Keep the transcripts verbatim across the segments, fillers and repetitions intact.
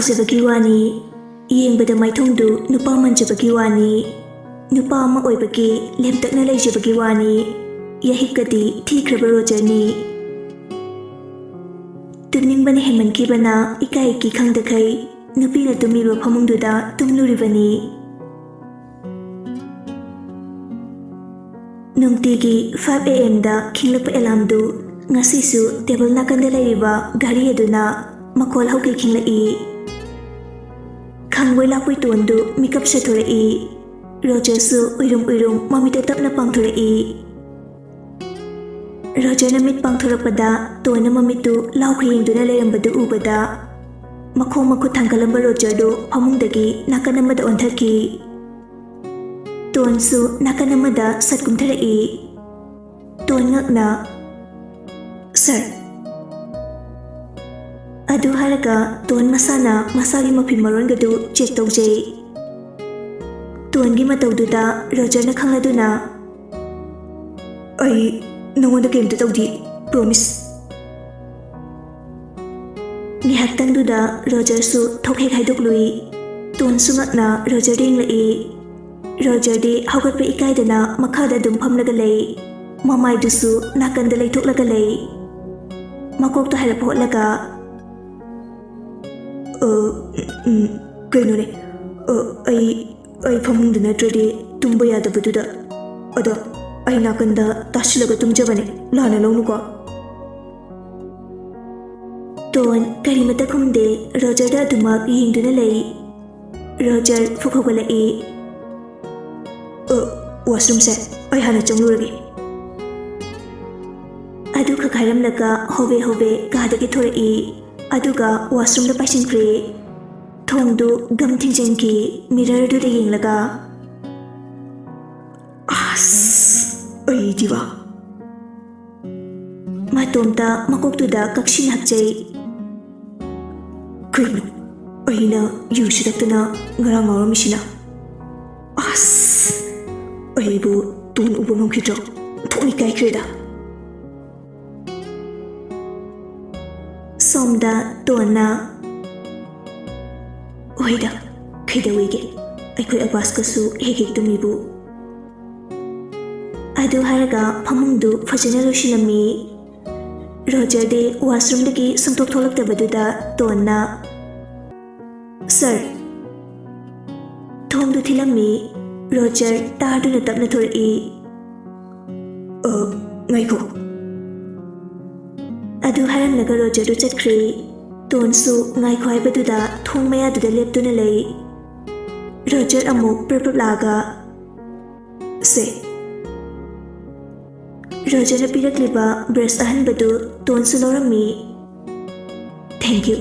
ꯐꯖꯕꯒꯤ ꯋꯥꯅꯤ, ꯌꯦꯡꯕꯗ ꯃꯥꯏꯊꯣꯡꯗꯨ ꯅꯨꯄꯥ ꯃꯥꯟꯖꯕꯒꯤ ꯋꯥꯅꯤ, ꯅꯨꯄꯥ ꯑꯃ ꯑꯣꯏꯕꯒꯤ ꯂꯦꯝꯇꯛꯅ ꯂꯩꯖꯕꯒꯤ ꯋꯥꯅꯤ꯫ ꯌꯥꯍꯤꯞꯀꯗꯤ ꯊꯤꯈ꯭ꯔꯕ ꯔꯣꯖꯔꯅꯤ꯫ ꯇꯨꯝꯅꯤꯡꯕꯅ ꯍꯦꯟꯃꯟꯈꯤꯕꯅ ꯏꯀꯥꯏ ꯏꯀꯤ ꯈꯪꯗꯈꯩ ꯅꯨꯄꯤꯅ ꯇꯨꯝꯃꯤꯕ ꯐꯃꯨꯡꯗꯨꯗ ꯇꯨꯝꯂꯨꯔꯤꯕꯅꯤ꯫ ꯅꯨꯡꯇꯤꯒꯤ five A M the ꯈꯤꯡꯂꯛꯄ alarm ꯗꯨ ꯉꯁꯤꯁꯨ table ꯅꯥꯀꯟꯗ ꯂꯩꯔꯤꯕ ꯘꯔꯤ ꯑꯗꯨꯅ ꯃꯈꯣꯜ ꯍꯧꯒꯩ ꯈꯤꯡꯂꯛꯏ꯫ ꯈꯪꯕꯣꯏ ꯂꯥꯛꯄꯣꯏ ꯇꯣꯟꯗꯨ ꯃꯤꯀꯞ ꯁꯥꯊꯣꯔꯛꯏ꯫ ꯔꯣꯖꯔꯁꯨ ꯎꯏꯔꯨꯝ ꯎꯏꯔꯨꯝ ꯃꯃꯤꯠꯇꯣ ꯇꯞꯅ ꯄꯥꯡꯊꯣꯔꯛꯏ꯫ ꯔꯣꯖꯔꯅ ꯃꯤꯠ ꯄꯥꯡꯊꯣꯔꯛꯄꯗ ꯇꯣꯟꯅ ꯃꯃꯤꯠꯇꯨ ꯂꯥꯎꯈ ꯌꯦꯡꯗꯨꯅ ꯂꯩꯔꯝꯕꯗꯨ ꯎꯕꯗ ꯃꯈꯣꯡ ꯃꯈꯨꯠ ꯊꯥꯡꯒꯠꯂꯝꯕ ꯔꯣꯖꯔꯗꯨ ꯐꯃꯨꯡꯗꯒꯤ ꯅꯥꯀꯟ ꯑꯃꯗ ꯑꯣꯟꯊꯈꯤ꯫ ꯇꯣꯟꯁꯨ ꯅꯥꯀꯟ ꯑꯃꯗ ꯁꯠ ꯀꯨꯝꯊꯔꯛꯏ꯫ Tone ꯉꯛꯅ, "Sir!" ꯑꯗꯨ ꯍꯥꯏꯔꯒ ꯇꯣꯟ ꯃꯁꯥꯅ ꯃꯁꯥꯒꯤ ꯃꯐꯤ ꯃꯔꯣꯟꯒꯗꯨ check ꯇꯧꯖꯩ꯫ ꯇꯣꯟꯒꯤ ꯃꯇꯧꯗꯨꯗ ꯔꯣꯖꯔꯅ ꯈꯪꯂꯗꯨꯅ, "ꯑꯩ ꯅꯉꯣꯟꯗ ꯀꯔꯤꯝꯇ ꯇꯧꯗꯦ, promise." ꯉꯥꯏꯍꯥꯛꯇꯪꯗꯨꯗ ꯔꯣꯖꯔꯁꯨ ꯊꯣꯛ ꯍꯦꯛ ꯍꯥꯏꯗꯣꯛꯂꯨꯏ꯫ ꯇꯣꯟꯁꯨ ꯉꯛꯅ ꯔꯣꯖꯔꯗ ꯌꯦꯡꯂꯛꯏ꯫ ꯔꯣꯖꯔꯗꯤ ꯍꯧꯒꯠꯄ ꯏꯀꯥꯏꯗꯅ ꯃꯈꯥꯗ ꯑꯗꯨꯝ ꯐꯝꯂꯒ ꯂꯩ꯫ ꯃꯃꯥꯏꯗꯨꯁꯨ ꯅꯥꯀꯟꯗ ꯂꯩꯊꯣꯛꯂꯒ ꯂꯩ꯫ ꯃꯀꯣꯛꯇꯣ ꯍꯥꯏꯔꯞ ꯍꯣꯠꯂꯒ, "ꯑ, ꯎꯝ, ꯀꯩꯅꯣꯅꯦ, ꯑ, ꯑꯩ, ꯑꯩ ꯐꯃꯨꯡꯗ ꯅꯠꯇ꯭ꯔꯗꯤ ꯇꯨꯝꯕ ꯌꯥꯗꯕꯗꯨꯗ, ꯑꯗꯣ ꯑꯩ ꯅꯥꯀꯟꯗ ꯇꯥꯁꯤꯜꯂꯒ ꯇꯨꯝꯖꯕꯅꯦ, ꯂꯥꯟꯅ ꯂꯧꯅꯨꯀꯣ꯫" ꯇꯣꯟ ꯀꯔꯤꯃꯠꯇ ꯈꯨꯝꯗꯦ, ꯔꯣꯖꯔꯗ ꯑꯗꯨꯃꯛ ꯌꯦꯡꯗꯨꯅ ꯂꯩ꯫ ꯔꯣꯖꯔ ꯐꯨꯛ ꯍꯧꯒꯠꯂꯛꯏ꯫ "ꯑ, washroom ꯁꯦ ꯑꯩ ꯍꯥꯟꯅ ꯆꯪꯂꯨꯔꯒꯦ꯫" ꯑꯗꯨꯈꯛ ꯍꯥꯏꯔꯝꯂꯒ ꯍꯣꯕꯦ ꯍꯣꯕꯦ ꯀꯥꯗꯒꯤ ꯊꯣꯔꯛꯏ, ꯑꯗꯨꯒ washroom ꯗ ꯄꯥꯏꯁꯤꯟꯈ꯭ꯔꯦ꯫ ꯊꯣꯡꯗꯨ ꯒꯝ ꯊꯤꯡꯖꯤꯟꯈꯤ, mirror ꯗꯨꯗ ꯌꯦꯡꯂꯒ꯫ "ꯑꯁ, ꯑꯩꯗꯤꯕ!" ꯃꯇꯣꯝꯇ ꯃꯀꯣꯛꯇꯨꯗ ꯀꯛꯁꯤꯟ ꯍꯥꯞꯆꯩ꯫ "ꯀꯩꯅꯣ, ꯑꯩꯅ ꯌꯨ ꯁꯤꯗꯛꯇꯅ ꯉꯔꯥꯡ ꯉꯥꯎꯔꯝꯃꯤꯁꯤꯅ? ꯑꯁ, ꯑꯩꯕꯨ ꯇꯣꯟ ꯎꯕ ꯉꯝꯈꯤꯗ꯭ꯔꯣ? ꯑꯣꯟꯊꯣꯛꯅ ꯏꯀꯥꯏꯈ꯭ꯔꯦꯗ꯫" ꯁꯣꯝꯗ ꯇꯣꯟꯅ, "ꯍꯣꯏꯗ, ꯀꯩꯗꯧꯋꯤꯒꯦ? ꯑꯩꯈꯣꯏ ꯑꯕꯥꯁꯀꯁꯨ ꯍꯦꯛ ꯍꯦꯛ ꯇꯨꯝꯃꯤꯕꯨ꯫" ꯑꯗꯨ ꯍꯥꯏꯔꯒ ꯐꯃꯨꯡꯗꯨ ꯐꯖꯅ ꯂꯣꯏꯁꯤꯜꯂꯝꯃꯤ꯫ ꯔꯣꯖꯔꯗꯤ ꯋꯥꯁꯔꯨꯝꯗꯒꯤ ꯁꯨꯡꯊꯣꯛ ꯊꯣꯛꯂꯛꯇꯕꯗꯨꯗ ꯇꯣꯟꯅ, "ꯁꯥꯔ!" ꯊꯣꯡꯗꯨ ꯊꯤꯜꯂꯝꯃꯤ꯫ ꯔꯣꯖꯔ ꯇꯥꯗꯨꯅ ꯇꯞꯅ ꯊꯣꯔꯛꯏ꯫ "ꯑ, ꯉꯥꯏꯈꯣ꯫" ꯑꯗꯨ ꯍꯥꯏꯔꯝꯂꯒ ꯔꯣꯖꯔꯗꯨ ꯆꯠꯈ꯭ꯔꯦ꯫ ꯇꯣꯟꯁꯨ ꯉꯥꯏꯈꯣ ꯍꯥꯏꯕꯗꯨꯗ ꯊꯣꯡ ꯃꯌꯥꯗꯨꯗ ꯂꯦꯞꯇꯨꯅ ꯂꯩ꯫ ꯔꯣꯖꯔ ꯑꯃꯨꯛ ꯄ꯭ꯔꯞ ꯄ꯭ꯔꯞ ꯂꯥꯛꯑꯒ, "ꯁꯦ꯫" ꯔꯣꯖꯔꯅ ꯄꯤꯔꯛꯂꯤꯕ ꯕ꯭ꯔꯁ ꯑꯍꯟꯕꯗꯨ ꯇꯣꯟꯁꯨ ꯂꯧꯔꯝꯃꯤ꯫ "Thank you꯫"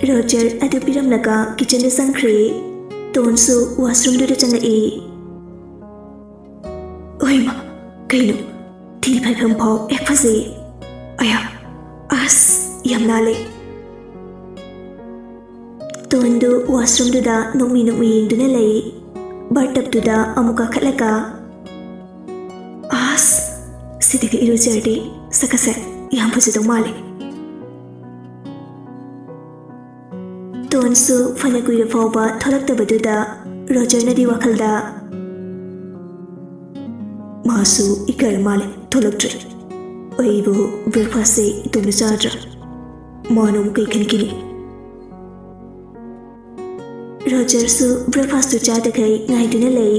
ꯔꯣꯖꯔ ꯑꯗꯨ ꯄꯤꯔꯝꯂꯒ ꯀꯤꯆꯟꯗ ꯆꯪꯈ꯭ꯔꯦ꯫ ꯇꯣꯟꯁꯨ ꯋꯥꯁꯔꯨꯝꯗꯨꯗ ꯆꯪꯂꯛꯏ꯫ "ꯍꯣꯏꯃ, ꯀꯩꯅꯣ? ꯊꯤ ꯐꯥꯏꯐꯝ ꯐꯥꯎ ꯍꯦꯛ ꯐꯖꯩ꯫ ꯑꯌꯥ, ꯑꯁ, ꯌꯥꯝ ꯅꯥꯜꯂꯦ꯫" ꯇꯣꯟꯗꯨ ꯋꯥꯁꯔꯨꯝꯗꯨꯗ ꯅꯣꯛꯃꯤ ꯅꯣꯛꯃꯤ ꯌꯦꯡꯗꯨꯅ ꯂꯩ꯫ ꯕꯥꯔꯇꯞꯇꯨꯗ ꯑꯃꯨꯛ ꯀꯥꯈꯠꯂꯒ, "ꯑꯁ, ꯁꯤꯗꯒ ꯏꯔꯨꯖꯔꯗꯤ ꯁꯛꯀꯁꯦ ꯌꯥꯝ ꯐꯖꯗꯧ ꯃꯥꯜꯂꯦ꯫" ꯇꯣꯟꯁꯨ ꯐꯅ ꯀꯨꯏꯔ ꯐꯥꯎꯕ ꯊꯣꯛꯂꯛꯇꯕꯗꯨꯗ ꯔꯣꯖꯔꯅꯗꯤ ꯋꯥꯈꯜꯗ, "ꯃꯥꯁꯨ ꯏꯀꯥꯏꯔ ꯃꯥꯜꯂꯦ ꯊꯣꯛꯂꯛꯇ꯭ꯔꯦ꯫ ꯑꯩꯕꯨ ꯕ꯭ꯔꯦꯛꯐꯥꯁꯁꯦ ꯏꯇꯣꯝꯇ ꯆꯥꯗ꯭ꯔꯥ? ꯃꯥꯅ ꯑꯃꯨꯛ ꯀꯩ ꯈꯟꯈꯤꯅꯤ?" ꯔꯣꯖꯔꯁꯨ ꯕ꯭ꯔꯦꯛꯐꯥꯁꯇꯨ ꯆꯥꯗꯈꯩ ꯉꯥꯏꯗꯨꯅ ꯂꯩ꯫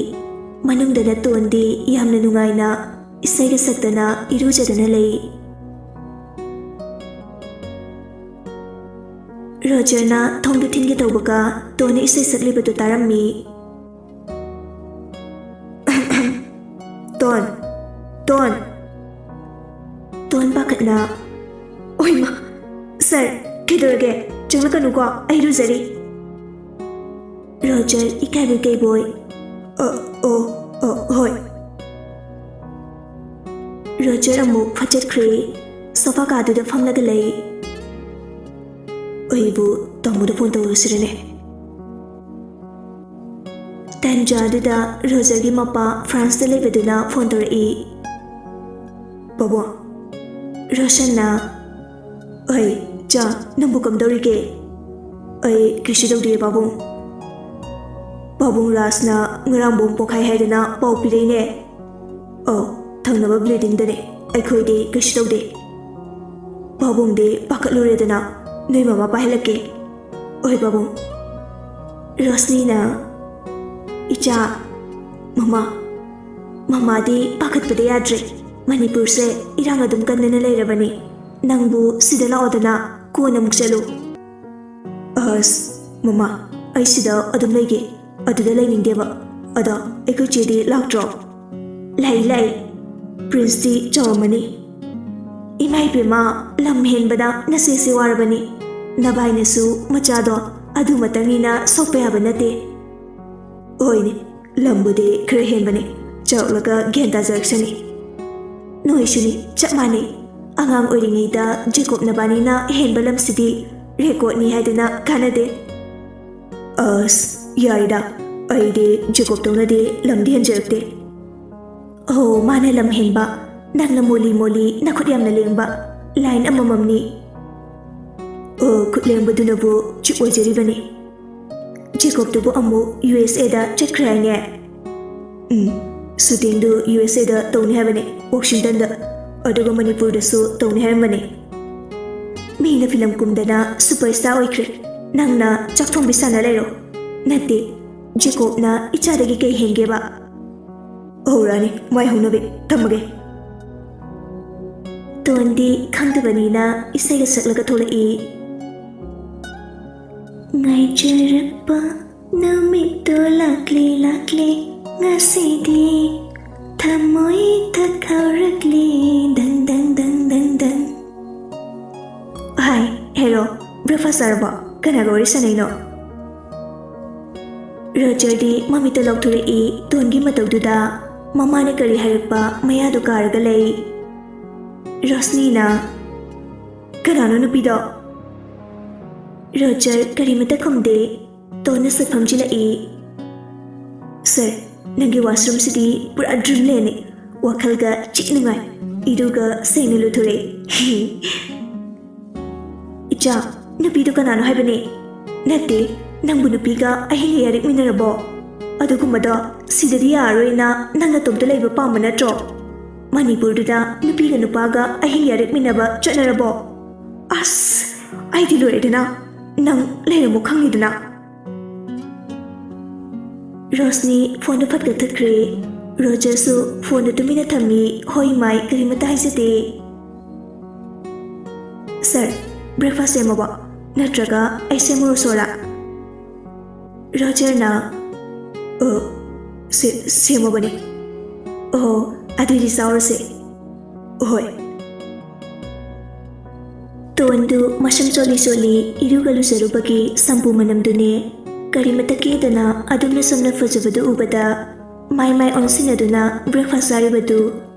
ꯃꯅꯨꯡꯗꯅ ꯇꯣꯟꯗꯤ ꯌꯥꯝꯅ ꯅꯨꯡꯉꯥꯏꯅ ꯏꯁꯩꯒ ꯁꯛꯇꯅ ꯏꯔꯨꯖꯗꯅ ꯂꯩ꯫ ꯔꯣꯖꯔꯅ ꯊꯣꯡꯗꯨ ꯊꯤꯟꯒꯦ ꯇꯧꯕꯒ ꯇꯣꯟꯅ ꯏꯁꯩ ꯁꯛꯂꯤꯕꯗꯨ ꯇꯥꯔꯝꯃꯤ꯫ "ꯇꯣꯟ! ꯇꯣꯟ!" ꯇꯣꯟ ꯄꯥꯈꯠꯅ, "ꯑꯣꯏꯃ! ꯁꯥꯔ, ꯀꯩꯗꯧꯔꯒꯦ? ꯆꯪꯂꯛꯀꯅꯨꯀꯣ, ꯑꯩ ꯏꯔꯨꯖꯔꯤ꯫" ꯔꯣꯖꯔ ꯏꯀꯥꯏꯕꯣꯏ ꯀꯩꯕꯣꯏ, "ꯑ, ꯑꯣ, ꯑ, ꯍꯣꯏ꯫" ꯔꯣꯖꯔ ꯑꯃꯨꯛ ꯐꯠꯆꯠꯈ꯭ꯔꯦ꯫ ꯁꯣꯐꯥ ꯀꯥꯗꯨꯗ ꯐꯝꯂꯒ ꯂꯩ꯫ "ꯑꯩꯕꯨ ꯇꯥꯃꯣꯗ ꯐꯣꯟ ꯇꯧꯔꯨꯁꯤꯔꯅꯦ?" ꯇꯥꯟꯖꯥꯗꯨꯗ ꯔꯣꯖꯔꯒꯤ ꯃꯄꯥ ꯐ꯭ꯔꯥꯟꯁꯇ ꯂꯩꯕꯗꯨꯅ ꯐꯣꯟ ꯇꯧꯔꯛꯏ꯫ "ꯄꯥꯕꯨꯡ꯫" ꯔꯣꯁꯟꯅ, "ꯑꯩ ꯆꯥ, ꯅꯪꯕꯨ ꯀꯝꯗꯧꯔꯤꯒꯦ? ꯑꯩ ꯀꯩꯁꯨ ꯇꯧꯗꯦ, ꯄꯥꯕꯨꯡ꯫ ꯄꯥꯕꯨꯡ ꯔꯥꯖꯅ ꯉꯔꯥꯡ ꯕꯣꯝ ꯄꯣꯈꯥꯏ ꯍꯥꯏꯗꯅ ꯄꯥꯎ ꯄꯤꯔꯛꯏꯅꯦ꯫ ꯑꯧ, ꯊꯪꯅꯕ ꯕꯤꯜꯗꯤꯡꯗꯅꯦ꯫ ꯑꯩꯈꯣꯏꯗꯤ ꯀꯩꯁꯨ ꯇꯧꯗꯦ꯫ ꯄꯥꯕꯨꯡꯗꯤ ꯄꯥꯈꯠꯂꯨꯔꯦꯗꯅ, ꯅꯣꯏ ꯃꯃꯥ ꯄꯥꯏꯍꯜꯂꯛꯀꯦ꯫ ꯑꯣꯏ ꯄꯥꯕꯨꯡ꯫ ꯔꯣꯁꯅꯤꯅ, "ꯏꯆꯥ, ꯃꯃꯥ, ꯃꯃꯥꯗꯤ ꯄꯥꯈꯠꯄꯗ ꯌꯥꯗ꯭ꯔꯦ꯫ ꯃꯅꯤꯄꯨꯔꯁꯦ ꯏꯔꯥꯡ ꯑꯗꯨꯝ ꯀꯟꯗꯅ ꯂꯩꯔꯕꯅꯤ꯫ ꯅꯪꯕꯨ ꯁꯤꯗ ꯂꯥꯛꯑꯣꯗꯅ, ꯀꯣꯟꯅ ꯑꯃꯨꯛ ꯆꯠꯂꯨ꯫" "ꯑꯁ, ꯃꯃꯥ, ꯑꯩ ꯁꯤꯗ ꯑꯗꯨꯝ ꯂꯩꯒꯦ꯫ ꯑꯗꯨꯗ ꯂꯩꯅꯤꯡꯗꯦꯕ꯫ ꯑꯗꯣ ꯑꯩꯈꯣꯏ ꯆꯦꯗꯤ ꯂꯥꯛꯇ꯭ꯔꯣ?" "ꯂꯩ, ꯂꯩ꯫ ꯄ꯭ꯔꯤꯟꯁꯇꯤ ꯆꯥꯎꯔꯝꯃꯅꯤ꯫" "ꯏꯃꯥ ꯏꯕꯦꯝꯃ, ꯂꯝ ꯍꯦꯟꯕꯗ ꯅꯆꯦꯁꯦ ꯋꯥꯔꯕꯅꯤ꯫ ꯅꯚꯥꯏꯅꯁꯨ ꯃꯆꯥꯗꯣ ꯑꯗꯨ ꯃꯇꯪꯅꯤꯅ ꯁꯣꯛꯄ ꯌꯥꯕ ꯅꯠꯇꯦ꯫" "ꯍꯣꯏꯅꯦ, ꯂꯝꯕꯨꯗꯤ ꯈꯔ ꯍꯦꯟꯕꯅꯤ꯫ ꯆꯥꯎꯔꯛꯂꯒ ꯒ꯭ꯌꯥꯟ ꯇꯥꯖꯔꯛꯁꯅꯤ꯫" "ꯅꯣꯏꯁꯨꯅꯤ, ꯆꯞ ꯃꯥꯟꯅꯩ꯫ ꯑꯉꯥꯡ ꯑꯣꯏꯔꯤꯉꯩꯗ ꯖꯦꯀꯣꯕ ꯅꯕꯥꯅꯤꯅ ꯍꯦꯟꯕ ꯂꯝꯁꯤꯗꯤ ꯔꯦꯀꯣꯔꯗꯅꯤ ꯍꯥꯏꯗꯅ ꯀꯥꯟꯅꯗꯦ꯫" "ꯑꯁ, ꯌꯥꯔꯦꯗ, ꯑꯩꯗꯤ ꯖꯦꯀꯣꯕꯇꯧꯅꯗꯤ ꯂꯝꯗꯤ ꯍꯦꯟꯖꯔꯛꯇꯦ꯫" "ꯑꯣ, ꯃꯥꯅ ꯂꯝ ꯍꯦꯟꯕ, ꯅꯪꯅ ꯃꯣꯂꯤ ꯃꯣꯂꯤ, ꯅꯈꯨꯠ ꯌꯥꯝꯅ ꯂꯦꯡꯕ, ꯂꯥꯏꯟ ꯑꯃꯃꯝꯅꯤ꯫" "ꯑꯣ, ꯈꯨꯠ ꯂꯦꯡꯕꯗꯨꯅꯕꯨ ꯆꯤꯞ ꯑꯣꯏꯖꯔꯤꯕꯅꯤ꯫" "ꯖꯦꯀꯣꯕꯇꯨꯕꯨ ꯑꯃꯨꯛ ꯌꯨ ꯑꯦꯁ ꯑꯦꯗ ꯆꯠꯈ꯭ꯔꯦ ꯍꯥꯏꯅꯦ?" "ꯎꯝ, ꯁꯨꯇꯤꯡꯗꯨ ꯌꯨ ꯑꯦꯁ ꯑꯦꯗ ꯇꯧꯅꯤ ꯍꯥꯏꯕꯅꯦ, ꯋꯥꯁꯤꯡꯇꯟꯗ꯫ ꯑꯗꯨꯒ ꯃꯅꯤꯄꯨꯔꯗꯁꯨ ꯇꯧꯅꯤ ꯍꯥꯏꯔꯝꯕꯅꯦ꯫" "ꯃꯤꯅ ꯐꯤꯂꯝ ꯀꯨꯝꯗꯅ ꯁꯨꯄꯔ ꯁ꯭ꯇꯥꯔ ꯑꯣꯏꯈ꯭ꯔꯦ, ꯅꯪꯅ ꯆꯥꯛ ꯊꯣꯡꯕꯤ ꯁꯥꯟꯅ ꯂꯩꯔꯣ꯫ ꯅꯠꯇꯦ, ꯖꯦꯀꯣꯕꯅ ꯏꯆꯥꯗꯒꯤ ꯀꯩ ꯍꯦꯟꯒꯦꯕ?" "ꯍꯧꯔꯛꯑꯅꯤ, ꯃꯥꯏ ꯍꯧꯅꯕꯤ꯫ ꯊꯝꯃꯒꯦ꯫" ꯇꯣꯟꯗꯤ ꯈꯪꯗꯕꯅꯤꯅ ꯏꯁꯩꯒ ꯁꯛꯂꯒ ꯊꯣꯛꯂꯛꯏ꯫ ꯉꯥꯏꯖꯔꯛꯄ ꯅꯨꯃꯤꯠꯇꯣ ꯂꯥꯛꯂꯦ, ꯂꯥꯛꯂꯦ ꯉꯁꯤꯗꯤ, ꯊꯃꯣꯏ ꯊꯛꯍꯧꯔꯛꯂꯦ, ꯗꯪ, ꯗꯪ, ꯗꯪ, ꯗꯪ, ꯗꯪ꯫ ꯍꯥꯏ, ꯍꯦꯔꯣ, ꯕ꯭ꯔꯦꯛꯐꯥꯁ ꯆꯥꯔꯕꯣ? ꯀꯅꯥꯒ ꯋꯥꯔꯤ ꯁꯥꯟꯅꯩꯅꯣ? ꯔꯣꯖꯔꯗꯤ ꯃꯃꯤꯠꯇ ꯂꯥꯎꯊꯣꯔꯛꯏ, ꯇꯣꯟꯒꯤ ꯃꯇꯧꯗꯨꯗ ꯃꯃꯥꯅ ꯀꯔꯤ ꯍꯥꯏꯔꯛꯄ ꯃꯌꯥꯗꯣ ꯀꯥꯔꯒ ꯂꯩ꯫ ꯔꯣꯁꯅꯤꯅ, "ꯀꯅꯥꯅꯣ ꯅꯨꯄꯤꯗꯣ?" ꯔꯣꯖꯔ ꯀꯔꯤꯃꯇ ꯈꯨꯝꯗꯦ꯫ ꯇꯣꯟꯅ ꯁꯛ ꯐꯝꯖꯤꯜꯂꯛꯏ꯫ "ꯁꯥꯔ, ꯅꯪꯒꯤ ꯋꯥꯁꯔꯨꯝꯁꯤꯗꯤ ꯄꯨꯔꯥ ꯗ꯭ꯔꯤꯝꯂꯦꯟꯅꯤ꯫ ꯋꯥꯈꯜꯒ ꯆꯤꯛ ꯅꯨꯡꯉꯥꯏ꯫ ꯏꯔꯨꯒ ꯁꯦꯡꯅ ꯂꯨꯊꯣꯔꯛꯏ꯫" ꯆꯥ, ꯅꯨꯄꯤꯗꯣ ꯀꯅꯥꯅꯣ ꯍꯥꯏꯕꯅꯦ? ꯅꯠꯇꯦ, ꯅꯪꯕꯨ ꯅꯨꯄꯤꯒ ꯑꯍꯤꯡ ꯌꯥꯔꯤꯛꯃꯤꯟꯅꯔꯕꯣ? ꯑꯗꯨꯒꯨꯝꯕꯗꯣ ꯁꯤꯗꯗꯤ ꯌꯥꯔꯔꯣꯏꯅ ꯅꯪ ꯅꯇꯣꯝꯇ ꯂꯩꯕ ꯄꯥꯝꯕ ꯅꯠꯇ꯭ꯔꯣ? ꯃꯅꯤꯄꯨꯔꯗꯨꯗ ꯅꯨꯄꯤꯒ ꯅꯨꯄꯥꯒ ꯑꯍꯤꯡ ꯌꯥꯔꯤꯛꯃꯤꯟꯅꯕ ꯆꯠꯅꯔꯕꯣ? ꯑꯁ, ꯑꯩꯗꯤ ꯂꯣꯏꯔꯦꯗꯅ꯫ ꯅꯪ ꯂꯩꯔꯝꯃꯣ ꯈꯪꯉꯤꯗꯅ꯫ ꯔꯣꯁꯅꯤ ꯐꯣꯟꯗꯨ ꯐꯠ ꯀꯛꯊꯠꯈ꯭ꯔꯦ꯫ ꯔꯣꯖꯔꯁꯨ ꯐꯣꯟꯗꯨ ꯇꯨꯃꯤꯟꯅ ꯊꯝꯃꯤ꯫ ꯍꯣꯏ ꯃꯥꯏ ꯀꯔꯤꯃꯠꯇ ꯍꯥꯏꯖꯗꯦ꯫ "ꯁꯥꯔ, ꯕ꯭ꯔꯦꯛꯐꯥꯁ ꯁꯦꯝꯃꯕꯣ? ꯅꯠꯇ꯭ꯔꯒ ꯑꯩ ꯁꯦꯝꯃꯨꯔꯣ ꯁꯣꯔꯥ?" ꯔꯣꯖꯔꯅ, "ꯑ, ꯁꯦ-, ꯁꯦꯝꯃꯕꯅꯦ꯫ ꯑꯣ, ꯑꯗꯨꯗꯤ ꯆꯥꯎꯔꯁꯦ꯫ ꯍꯣꯏ꯫" ꯇꯣꯟꯗꯨ ꯃꯁꯝ ꯆꯣꯠꯂꯤ ꯆꯣꯠꯂꯤ ꯏꯔꯨꯒ ꯂꯨꯖꯔꯨꯕꯒꯤ ꯁꯝꯄꯨ ꯃꯅꯝꯗꯨꯅꯦ꯫ ꯀꯔꯤꯃꯠꯇ ꯀꯦꯗꯅ ꯑꯗꯨꯝꯅ ꯁꯝꯅ ꯐꯖꯕꯗꯨ ꯎꯕꯗ ꯃꯥꯏ ꯃꯥꯏ ꯑꯣꯟꯁꯤꯟꯅꯗꯨꯅ ꯕ꯭ꯔꯦꯛꯐꯥꯁ ꯆꯥꯔꯤꯕꯗꯨ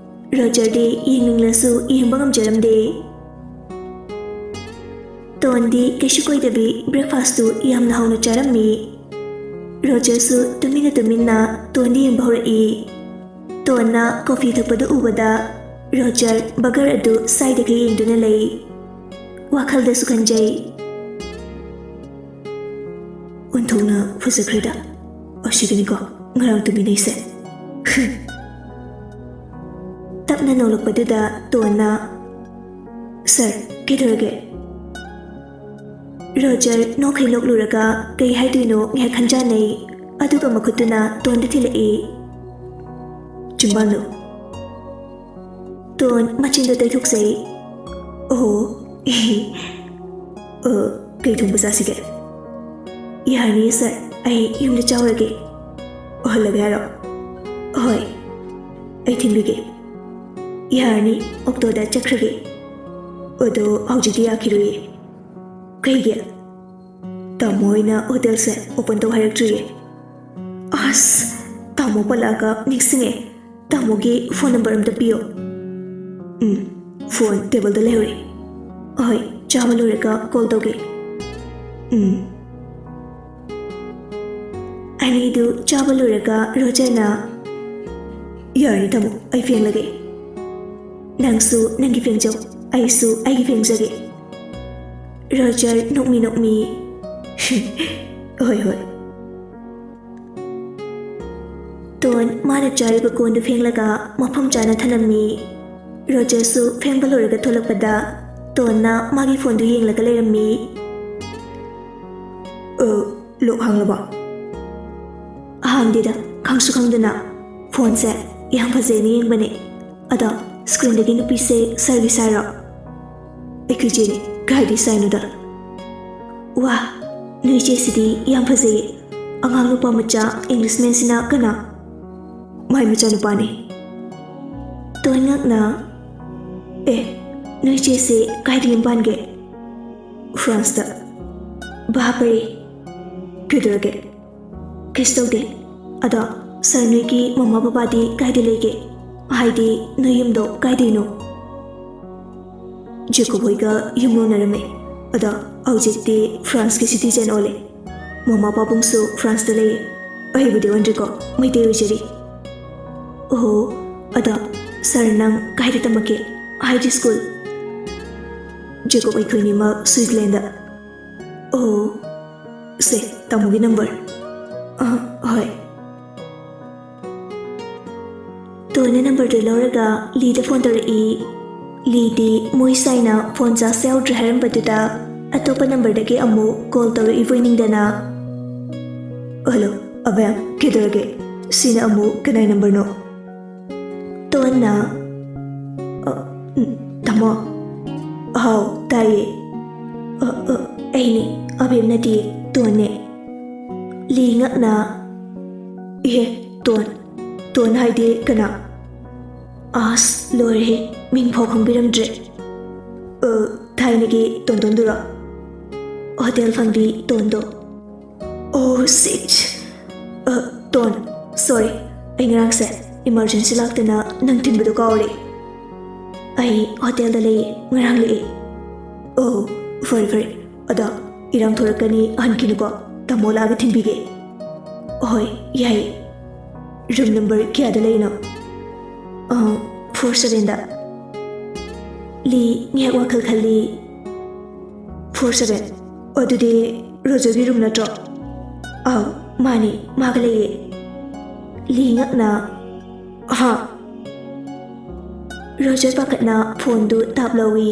ꯔꯣꯖꯔꯗꯤ ꯌꯦꯡꯅꯤꯡꯂꯁꯨ ꯌꯦꯡꯕ ꯉꯝꯖꯔꯝꯗꯦ꯫ ꯇꯣꯟꯗꯤ ꯀꯩꯁꯨ ꯀꯣꯏꯗꯕꯤ ꯕ꯭ꯔꯦꯛꯐꯥꯁꯇꯨ ꯌꯥꯝꯅ ꯍꯥꯎꯅ ꯆꯥꯔꯝꯃꯤ꯫ ꯔꯣꯖꯔꯁꯨ ꯇꯨꯃꯤꯟꯅ ꯇꯨꯃꯤꯟꯅ ꯇꯣꯟꯗꯤ ꯌꯦꯡꯕ ꯍꯧꯔꯛꯏ꯫ ꯇꯣꯟꯅ ꯀꯣꯐꯤ ꯊꯛꯄꯗꯨ ꯎꯕꯗ ꯔꯣꯖꯔ ꯕꯒꯔ ꯑꯗꯨ ꯁꯥꯏꯗꯒ ꯌꯦꯡꯗꯨꯅ ꯂꯩ꯫ ꯋꯥꯈꯜꯗꯁꯨ ꯈꯟꯖꯩ, "ꯑꯣꯟꯊꯣꯛꯅ ꯐꯖꯈ꯭ꯔꯦꯗ ꯑꯁꯤꯒꯤꯅꯤꯀꯣ ꯉꯔꯥꯡ ꯇꯨꯝꯃꯤꯟꯅꯩꯁꯦ꯫" ꯇꯞꯅ ꯅꯣꯛꯂꯛꯄꯗꯨꯗ ꯇꯣꯟꯅ, "ꯁꯥꯔ, ꯀꯩꯗꯧꯔꯒꯦ?" ꯔꯣꯖꯔ ꯅꯣꯛꯈꯩ ꯅꯣꯛꯂꯨꯔꯒ ꯀꯩ ꯍꯥꯏꯗꯣꯏꯅꯣ ꯉꯥꯏꯍꯥꯛ ꯈꯟꯖꯥꯟꯅꯩ꯫ ꯑꯗꯨꯒ ꯃꯈꯨꯠꯇꯨꯅ ꯇꯣꯟꯗ ꯊꯤꯜꯂꯛꯏ꯫ "ꯆꯤꯝꯕꯥꯜꯗꯨ꯫" ꯇꯣꯟ ꯃꯆꯤꯟꯗꯣ ꯇꯩꯊꯣꯛꯆꯩ꯫ "ꯑꯣ, ꯑ, ꯀꯩ ꯊꯣꯡꯕ ꯆꯥꯁꯤꯒꯦ?" "ꯌꯥꯔꯅꯤ ꯁꯥꯔ, ꯑꯩ ꯌꯨꯝꯗ ꯆꯥꯎꯔꯒꯦ꯫" "ꯑꯣꯍꯜꯂꯒꯦ ꯍꯥꯏꯔꯣ?" "ꯍꯣꯏ, ꯑꯩ ꯊꯤꯟꯕꯤꯒꯦ꯫" "ꯌꯥꯔꯅꯤ, ꯑꯣꯛꯇꯣꯗ ꯆꯠꯈ꯭ꯔꯒꯦ꯫" "ꯑꯗꯣ ꯍꯧꯖꯤꯛꯇꯤ ꯌꯥꯈꯤꯔꯣꯏꯌꯦ꯫" "ꯀꯩꯒꯤ?" "ꯇꯥꯃꯣ ꯍꯣꯏꯅ ꯍꯣꯇꯦꯜꯁꯦ ꯑꯣꯄꯟ ꯇꯧ ꯍꯥꯏꯔꯛꯇ꯭ꯔꯤꯌꯦ꯫" "ꯑꯁ, ꯇꯥꯃꯣ ꯄꯜꯂꯛꯑꯒ ꯅꯤꯡꯁꯤꯡꯉꯦ꯫ ꯇꯥꯃꯣꯒꯤ ꯐꯣꯟ ꯅꯝꯕꯔ ꯑꯝꯇ ꯄꯤꯌꯣ꯫" "ꯎꯝ, ꯐꯣꯟ ꯇꯦꯕꯜꯗ ꯂꯩꯍꯧꯔꯦ꯫" "ꯍꯣꯏ, ꯆꯥꯕ ꯂꯣꯏꯔꯒ ꯀꯣꯜ ꯇꯧꯒꯦ꯫" "ꯎꯝ꯫" ꯑꯅꯤꯗꯨ ꯆꯥꯕ ꯂꯣꯏꯔꯒ ꯔꯣꯖꯔꯅ, "ꯌꯥꯔꯅꯤ ꯇꯥꯃꯣ, ꯑꯩ ꯐꯦꯡꯂꯒꯦ꯫ ꯅꯪꯁꯨ ꯅꯪꯒꯤ ꯐꯦꯡꯖꯧ, ꯑꯩꯁꯨ ꯑꯩꯒꯤ ꯐꯦꯡꯖꯒꯦ꯫" ꯔꯣꯖꯔ ꯅꯣꯛꯃꯤ ꯅꯣꯛꯃꯤ꯫ "ꯍꯣꯏ, ꯍꯣꯏ꯫" ꯇꯣꯟ ꯃꯥꯅ ꯆꯥꯔꯤꯕ ꯀꯣꯟꯗꯨ ꯐꯦꯡꯂꯒ ꯃꯐꯝ ꯆꯥꯅ ꯊꯅꯝꯃꯤ꯫ ꯔꯣꯖꯔꯁꯨ ꯐꯦꯡꯕ ꯂꯣꯏꯔꯒ ꯊꯣꯛꯂꯛꯄꯗ ꯇꯣꯟꯅ ꯃꯥꯒꯤ ꯐꯣꯟꯗꯨ ꯌꯦꯡꯂꯒ ꯂꯩꯔꯝꯃꯤ꯫ "ꯑ, ꯂꯣꯛ ꯍꯥꯡꯂꯕ?" "ꯍꯥꯡꯗꯦꯗ, ꯈꯪꯁꯨ ꯈꯪꯗꯅ꯫ ꯐꯣꯟꯁꯦ ꯌꯥꯝ ꯐꯖꯩꯅ ꯌꯦꯡꯕꯅꯦ꯫ ꯑꯗꯣ ꯁ꯭ꯀ꯭ꯔꯤꯟꯗꯒꯤ ꯅꯨꯄꯤꯁꯦ ꯁꯥꯔꯒꯤ ꯁꯥꯏꯔꯣ?" "ꯑꯩꯈꯣꯏ ꯆꯦꯅꯦ, ꯀꯥꯏꯗꯤ ꯁꯥꯏꯅꯣꯗ?" "ꯋꯥ, ꯅꯣꯏ ꯆꯦꯁꯤꯗꯤ ꯌꯥꯝ ꯐꯖꯩꯌꯦ꯫ ꯑꯉꯥꯡ ꯅꯨꯄꯥ ꯃꯆꯥ ꯏꯪꯂꯤꯁꯃꯦꯟꯁꯤꯅ ꯀꯅꯥ?" "ꯃꯥꯏ ꯃꯆꯥꯅꯨꯄꯥꯅꯦ꯫" ꯇꯣꯟ ꯉꯛꯅ, "ꯑꯦ, ꯅꯣꯏ ꯆꯦꯁꯦ ꯀꯥꯏꯗ ꯌꯨꯝ ꯄꯥꯟꯒꯦ?" "ꯐ꯭ꯔꯥꯟꯁꯇ꯫" "ꯚꯥꯄꯔꯦ, ꯀꯩꯗꯧꯔꯒꯦ?" "ꯀꯩꯁꯨ ꯇꯧꯗꯦ꯫ ꯑꯗꯣ ꯁꯥꯔ, ꯅꯣꯏꯒꯤ ꯃꯃꯥ ꯕꯕꯥꯗꯤ ꯀꯥꯏꯗ ꯂꯩꯒꯦ? ꯍꯥꯏꯗꯤ ꯅꯣꯏ ꯌꯨꯝꯗꯣ ꯀꯥꯏꯗꯩꯅꯣ?" "ꯖꯦꯀꯣꯕ ꯍꯣꯏꯒ ꯌꯨꯝ ꯂꯣꯟꯅꯔꯝꯃꯦ꯫ ꯑꯗꯣ ꯍꯧꯖꯤꯛꯇꯤ ꯐ꯭ꯔꯥꯟꯁꯀꯤ ꯁꯤꯇꯤꯖꯦꯟ ꯑꯣꯜꯂꯦ꯫ ꯃꯃꯥ ꯄꯥꯕꯨꯡꯁꯨ ꯐ꯭ꯔꯥꯟꯁꯇ ꯂꯩꯌꯦ꯫ ꯑꯩꯕꯨꯗꯤ ꯑꯣꯟꯗ꯭ꯔꯤꯀꯣ, ꯃꯩꯇꯩ ꯑꯣꯏꯖꯔꯤ꯫" "ꯑꯣꯍꯣ, ꯑꯗꯣ ꯁꯥꯔ, ꯅꯪ ꯀꯥꯏꯗ ꯇꯝꯃꯛꯀꯦ? ꯍꯥꯏꯗꯤ ꯁ꯭ꯀꯨꯜ?" "ꯖꯦꯀꯣꯕ ꯑꯩꯈꯣꯏꯅꯤꯃꯛ ꯁ꯭ꯋꯤꯖꯔꯂꯦꯟꯗ꯫" "ꯑꯣ, ꯁꯦ, ꯇꯥꯃꯣꯒꯤ ꯅꯝꯕꯔ꯫" "ꯑ, ꯍꯣꯏ꯫" ꯇꯣꯟꯅ ꯅꯝꯕꯔꯗꯨ ꯂꯧꯔꯒ ꯂꯤꯗ ꯐꯣꯟ ꯇꯧꯔꯛꯏ꯫ ꯂꯤꯗꯤ ꯃꯣꯏ ꯁꯥꯏꯅ ꯐꯣꯟ ꯆꯥꯔꯖ ꯌꯥꯎꯗ꯭ꯔꯦ ꯍꯥꯏꯔꯝꯕꯗꯨꯗ ꯑꯇꯣꯞꯄ ꯅꯝꯕꯔꯗꯒꯤ ꯑꯃꯨꯛ ꯀꯣꯜ ꯇꯧꯔꯛꯏꯕꯣꯏ ꯅꯤꯡꯗꯅ, "ꯍꯜꯂꯣ, ꯑꯕꯦꯝ, ꯀꯩꯗꯧꯔꯒꯦ? ꯁꯤꯅ ꯑꯃꯨꯛ ꯀꯅꯥꯏ ꯅꯝꯕꯔꯅꯣ?" ꯇꯣꯟꯅ, "ꯑ, ꯎꯝ, ꯇꯥꯃꯣ꯫" "ꯍꯥꯎ, ꯇꯥꯏꯌꯦ꯫" "ꯑ, ꯑ, ꯑꯩꯅꯦ, ꯑꯕꯦꯝ ꯅꯠꯇꯤꯌꯦ, ꯇꯣꯟꯅꯦ꯫" ꯂꯤ ꯉꯛꯅ, "ꯏꯍꯦ, ꯇꯣꯟ, ꯇꯣꯟ ꯍꯥꯏꯗꯤ ꯀꯅꯥ?" ꯑꯁ, ꯂꯣꯏꯔꯦꯍꯦ, ꯃꯤꯡ ꯐꯥꯎ ꯈꯪꯕꯤꯔꯝꯗ꯭ꯔꯦ꯫ "ꯑ, ꯊꯥꯏꯅꯒꯤ ꯇꯣꯟꯗꯣꯟꯗꯨꯔꯣ? ꯍꯣꯇꯦꯜ ꯐꯝꯕꯤ ꯇꯣꯟꯗꯣ?" "ꯑꯣ, ꯁꯤꯠ꯫ ꯑ, ꯇꯣꯟ, ꯁꯣꯔꯤ, ꯑꯩ ꯉꯔꯥꯡꯁꯦ ꯏꯃꯥꯔꯖꯦꯟꯁꯤ ꯂꯥꯛꯇꯅ ꯅꯪ ꯊꯤꯟꯕꯗꯣ ꯀꯥꯎꯔꯦ꯫" "ꯑꯩ ꯍꯣꯇꯦꯜꯗ ꯂꯩꯌꯦ, ꯉꯔꯥꯡ ꯂꯦꯛꯑꯦ꯫" "ꯑꯣ, ꯐꯔꯦ, ꯐꯔꯦ꯫ ꯑꯗꯣ ꯏꯔꯥꯡ ꯊꯣꯔꯛꯀꯅꯤ, ꯍꯟꯈꯤꯅꯨꯀꯣ, ꯇꯥꯃꯣ ꯂꯥꯛꯑꯒ ꯊꯤꯟꯕꯤꯒꯦ꯫" "ꯍꯣꯏ, ꯌꯥꯏꯌꯦ꯫ ꯔꯨꯝ ꯅꯝꯕꯔ ꯀꯌꯥꯗ ꯂꯩꯔꯤꯅꯣ?" "ꯑ, ꯐꯣꯔ ꯁꯚꯦꯟꯗ꯫" ꯂꯤ ꯉꯥꯏꯍꯥꯛ ꯋꯥꯈꯜ ꯈꯜꯂꯤ꯫ Four seven. ꯑꯗꯨꯗꯤ ꯔꯣꯖꯔꯒꯤ ꯔꯨꯝ ꯅꯠꯇ꯭ꯔꯣ? ꯑꯥꯎ, ꯃꯥꯅꯤ, ꯃꯥꯒ ꯂꯩꯌꯦ꯫ ꯂꯤ ꯉꯛꯅ, "ꯍꯥ?" ꯔꯣꯖꯔ ꯄꯥꯈꯠꯅ ꯐꯣꯟꯗꯨ ꯇꯥꯞ ꯂꯧꯏ꯫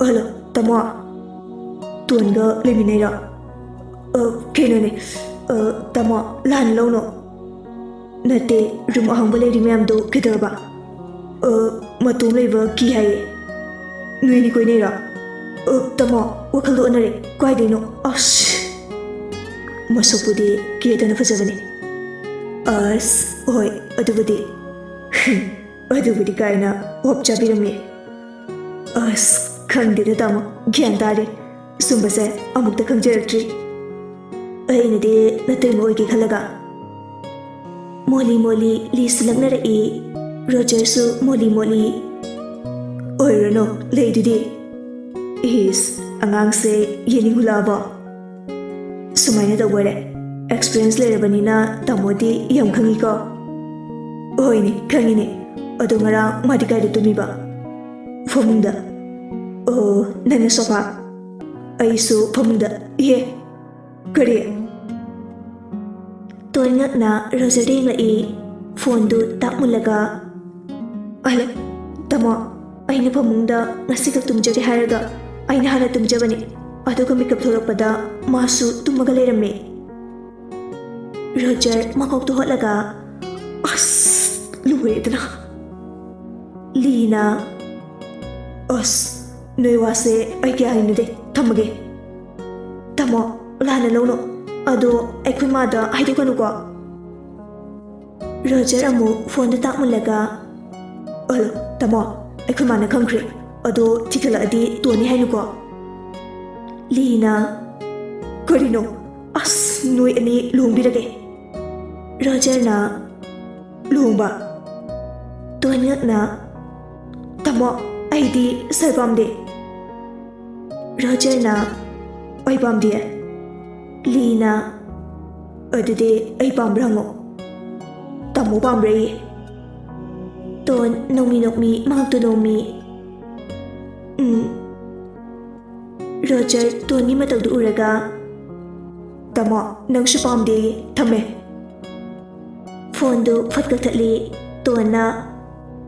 "ꯍꯜꯂꯣ, ꯇꯥꯃꯣ꯫ ꯇꯣꯟꯒ ꯂꯩꯃꯤꯟꯅꯩꯔꯣ?" "ꯑ, ꯀꯩꯅꯣꯅꯦ, ꯑ, ꯇꯥꯃꯣ, ꯂꯥꯟꯅ ꯂꯧꯅꯣ꯫ ꯅꯠꯇꯦ, ꯔꯨꯝ ꯑꯍꯥꯡꯕ ꯂꯩꯔꯤ ꯃꯌꯥꯝꯗꯣ ꯀꯩꯗꯧꯔꯕ?" "ꯑ, ꯃꯇꯣꯝ ꯂꯩꯕ ꯀꯤ ꯍꯥꯏꯌꯦ꯫ ꯅꯣꯏꯅꯤ ꯀꯣꯏꯅꯩꯔꯣ?" "ꯑ, ꯇꯥꯃꯣ, ꯋꯥꯈꯜꯗꯣ ꯑꯣꯟꯅꯔꯦ꯫ ꯀꯥꯏꯗꯩꯅꯣ? ꯑꯁ!" ꯃꯁꯛꯄꯨꯗꯤ ꯀꯦꯗꯅ ꯐꯖꯕꯅꯤ꯫ "ꯑꯁ, ꯍꯣꯏ, ꯑꯗꯨꯕꯨꯗꯤ꯫ ꯑꯗꯨꯕꯨꯗꯤ ꯀꯥꯏꯅ ꯍꯣꯞ ꯆꯥꯕꯤꯔꯝꯃꯤ꯫ ꯑꯁ, ꯈꯪꯗꯦꯗ ꯇꯥꯃꯣ, ꯒ꯭ꯌꯥꯟ ꯇꯥꯗꯦ꯫ ꯁꯨꯝꯕꯁꯦ ꯑꯃꯨꯛꯇ ꯈꯪꯖꯔꯛꯇ꯭ꯔꯤ꯫ ꯑꯩꯅꯗꯤ ꯅꯇꯩꯃ ꯑꯣꯏꯒꯦ ꯈꯜꯂꯒ꯫" ꯃꯣꯂꯤ ꯃꯣꯂꯤ ꯂꯤꯁꯨ ꯂꯛꯅꯔꯛꯏ꯫ ꯔꯣꯖꯔꯁꯨ ꯃꯣꯂꯤ ꯃꯣꯂꯤ, "ꯑꯣꯏꯔꯨꯔꯅꯨ, ꯂꯩꯗꯨꯗꯤ꯫ ꯏꯁ, ꯑꯉꯥꯡꯁꯦ ꯌꯦꯡꯅꯤꯡꯍꯨꯜꯂꯛꯑꯕꯣ?" "ꯁꯨꯃꯥꯏꯅ ꯇꯧꯕ ꯑꯣꯏꯔꯦ, ꯑꯦꯛꯁꯄꯤꯔꯤꯌꯦꯟꯁ ꯂꯩꯔꯕꯅꯤꯅ ꯇꯥꯃꯣꯗꯤ ꯌꯥꯝ ꯈꯪꯉꯤꯀꯣ?" "ꯍꯣꯏꯅꯦ, ꯈꯪꯉꯤꯅꯦ꯫ ꯑꯗꯣ ꯉꯔꯥꯡ ꯃꯥꯗꯤ ꯀꯥꯏꯗ ꯇꯨꯝꯃꯤꯕ?" "ꯐꯃꯨꯡꯗ꯫" "ꯑꯣ, ꯅꯪꯅ ꯁꯣꯐꯥ?" "ꯑꯩꯁꯨ ꯐꯃꯨꯡꯗ꯫" "ꯏꯍꯦ, ꯀꯔꯤ?" ꯇꯣꯟ ꯉꯛꯅ ꯔꯣꯖꯔꯗ ꯌꯦꯡꯂꯛꯏ, ꯐꯣꯟꯗꯨ ꯇꯥꯛ ꯃꯨꯜꯂꯒ꯫ "ꯍꯜꯂꯣ, ꯇꯥꯃꯣ, ꯑꯩꯅ ꯐꯃꯨꯡꯗ ꯉꯁꯤꯈꯛ ꯇꯨꯝꯖꯒꯦ ꯍꯥꯏꯔꯒ ꯑꯩꯅ ꯍꯥꯟꯅ ꯇꯨꯝꯖꯕꯅꯤ꯫ ꯑꯗꯨꯒ ꯃꯤꯀꯞ ꯊꯣꯛꯂꯛꯄꯗ ꯃꯥꯁꯨ ꯇꯨꯝꯃꯒ ꯂꯩꯔꯝꯃꯦ꯫" ꯔꯣꯖꯔ ꯃꯀꯣꯛꯇꯨ ꯍꯣꯠꯂꯒ, "ꯑꯁ, ꯂꯣꯏꯔꯦꯗꯅ꯫" ꯂꯤꯅ, "ꯑꯁ, ꯅꯣꯏ ꯋꯥꯁꯦ ꯑꯩ ꯀꯌꯥ ꯍꯩꯅꯗꯦ꯫ ꯊꯝꯃꯒꯦ꯫" "ꯇꯥꯃꯣ, ꯂꯥꯟꯅ ꯂꯧꯅꯣ꯫ ꯑꯗꯣ ꯑꯩꯈꯣꯏ ꯃꯥꯗ ꯍꯥꯏꯗꯣꯛꯀꯅꯨꯀꯣ꯫" ꯔꯣꯖꯔ ꯑꯃꯨꯛ ꯐꯣꯟꯗ ꯇꯥꯛꯃꯨꯜꯂꯒ, "ꯍꯜꯂꯣ, ꯇꯥꯃꯣ, ꯑꯩꯈꯣꯏ ꯃꯥꯅ ꯈꯪꯈ꯭ꯔꯦ꯫ ꯑꯗꯣ ꯊꯤꯒꯠꯂꯛꯑꯗꯤ ꯇꯣꯟꯅꯤ ꯍꯥꯏꯅꯨꯀꯣ꯫" ꯂꯤꯅ, "ꯀꯔꯤꯅꯣ? ꯑꯁ, ꯅꯣꯏ ꯑꯅꯤ ꯂꯨꯍꯣꯡꯕꯤꯔꯒꯦ꯫" ꯔꯣꯖꯔꯅ, "ꯂꯨꯍꯣꯡꯕ?" ꯇꯣꯟ ꯉꯛꯅ, "ꯇꯥꯃꯣ, ꯑꯩꯗꯤ ꯁꯥꯔ ꯄꯥꯝꯗꯦ꯫" ꯔꯣꯖꯔꯅ, "ꯑꯩ ꯄꯥꯝꯗꯦ꯫" ꯂꯤꯅ, "ꯑꯗꯨꯗꯤ ꯑꯩ ꯄꯥꯝꯕ꯭ꯔꯥ ꯍꯪꯉꯣ꯫ ꯇꯥꯃꯣ ꯄꯥꯝꯕ꯭ꯔꯥꯌꯦ?" ꯇꯣꯟ ꯅꯣꯡꯃꯤ ꯅꯣꯡꯃꯤ ꯃꯉꯛꯇꯨ ꯅꯣꯝꯃꯤ꯫ "ꯎꯝ, ꯔꯣꯖꯔ ꯇꯣꯟꯒꯤ ꯃꯇꯧꯗꯨ ꯎꯔꯒ, "ꯇꯥꯃꯣ, ꯅꯪꯁꯨ ꯄꯥꯝꯗꯦ, ꯊꯝꯃꯦ꯫" ꯐꯣꯟꯗꯨ ꯐꯠ ꯀꯛꯊꯠꯂꯤ꯫ ꯇꯣꯟꯅ,